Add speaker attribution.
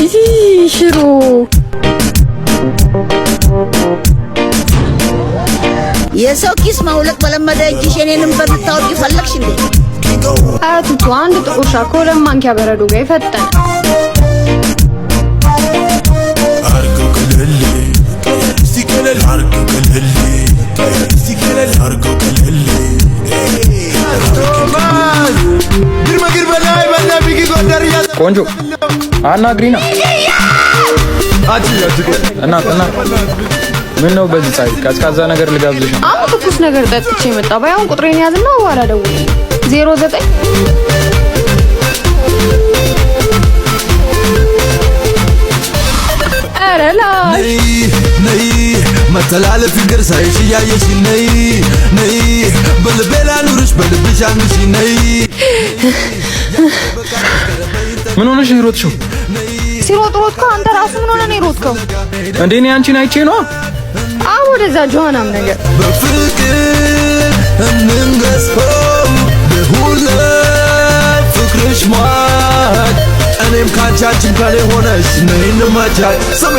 Speaker 1: ይህ ሽሮ።
Speaker 2: የሰው ኪስ ማውለቅ በለመደ እጅሽ የኔንም በር ልታወልቂ ፈለግሽ እንዴ?
Speaker 1: ኧረ ቱቱ፣ አንድ ጥቁር ሻይ ከሁለት ማንኪያ በረዶ ጋር የፈጠነ።
Speaker 3: አርገው ቀለል፣ እስቲ ቀለል አርገው፣ ቀለል እስቲ ቀለል አርገው፣ ቀለል።
Speaker 4: ቆንጆ አናግሪና። እናት እናት፣ ምን ነው በዚህ ፀሐይ? ቀዝቃዛ ነገር ልጋብዝሽ ነው።
Speaker 1: አሁን ትኩስ ነገር ጠጥቼ መጣ። ባይሆን ቁጥሬን ያዝና በኋላ ደውልልኝ። 09። ኧረ ላሽ።
Speaker 3: ነይ ነይ፣ መተላለፍ ፍቅር ሳይሽ እያየሽ፣ ነይ ነይ፣ በልቤ ላኑርሽ፣ በልብሽ አንግሽ፣ ነይ።
Speaker 4: ምን ሆነሽ ነው የሮጥሽው?
Speaker 1: ሲሮጥ ሮጥከው። አንተ ራሱ ምን ሆነህ ነው የሮጥከው?
Speaker 4: እንዴ፣ እኔ አንቺን አይቼ ነዋ።
Speaker 1: አሁን ወደዛ ጆሃናም ነገር።
Speaker 3: በፍቅር እንንገስ በሁለት ፍቅርሽ ሟች፣ እኔም ካንቺ አንቺም ከኔ ሆነሽ ነይ እንመቻች ስሚ።